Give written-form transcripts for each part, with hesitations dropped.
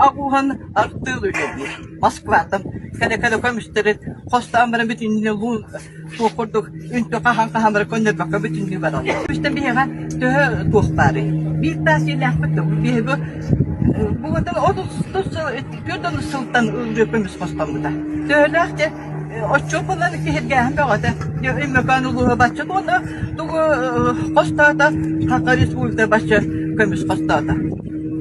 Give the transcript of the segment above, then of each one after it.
Агуһан артыал үлэлиир. Москваттан кэлэ-кэлэ көмүстэрин хостоон баран бүтүннүү луун туох курдук үнтү хаһан-хаһан баран көннөрбөккө бүтүннүү бараллар. Көмүстэн биһиэхэ төһө туох баарый? Биир таас иилээхпит да биһиги бу 30 сыл 40 сылтан ыллыы көмүс хостоммута. Төһөлөөх дьэ Оччо буолан киһиргээһин бөҕөтө. Өймөкөөн улууһа бачча туонна тугу хостоото, Саха Республиката бачча көмүс хостоото.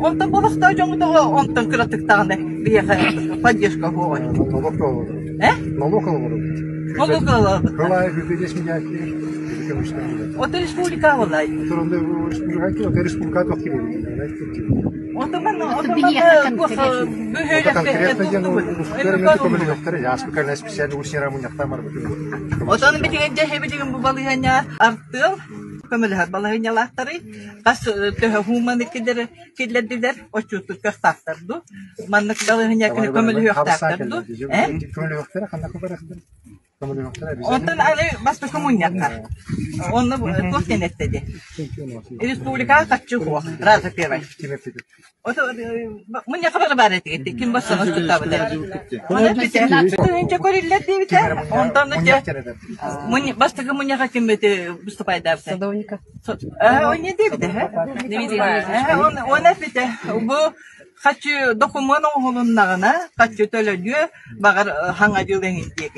Онтон болохтоох дьоҥҥут тоҕо онтон кыратыктаҕына биһиэхэ поддержка суоҕуй? Налог ылабыт. Э? Налог ылабыт. Налог ылабыт. Сыл аайы 105 миллиард Ото республика буолай. Республика республика туох кириэбит. Отоман Отон билигин дьэ билигин бу балаһыанньа артыал көмөлөһөр балаһыанньалаахтарый хас төһө хууманы киллэрдилэр отчуоттур кыахтаахтар дуу маннык балаһыанньа көмөлөһүөхтээхтэр дуу э Онтон аны бастакы мунньахха онно туох диэн эттэ дии республикаҕа хаччы суох раза первый мунньахха бары баар этигит ким бассана туттабыта оны тыһыынча көрүллэр диэбитэ онтон бастакы мунньахха ким эти выступайдаабыта Садовников. Онне диэбитэ оны эппитэ бу хаччы докумуон оҥоһулуннаҕына хаччы төлөнүө баҕар хаҥа дьыл эҥин диэки.